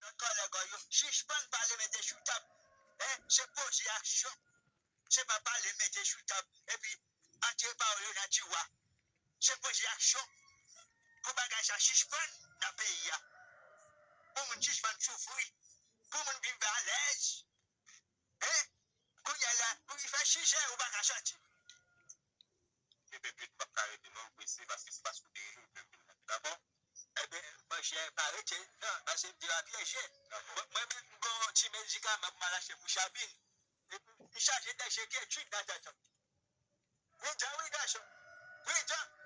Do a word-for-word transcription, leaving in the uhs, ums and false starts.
Lòt kòlèg yo, sispann pale, mete sou tab. Hein? Se poze aksyon. Se pa pale, mete sou tab. Epi atire pawòl yo nan tiwa. Se poze aksyon. Pou bagay sa sispann nan peyi a. Pou moun sispann soufri. Pou moun viv alèz. Hein? Kounye a la, pou li fè sis è, ou pa ka sòti. Ebyen, Pete, m p ap ka rete non, m prese, paske se paske w te rele m, m vin la. Dakò? Ebyen, monchè, pa rete, non, paske m te va pyeje. Mwen, mwen menm, m gon ti medikaman pou m al achte pou Chabin. Epi, m chaje dèche ketchup nan tèt mwen. Pridan, wi, gason. Pridan.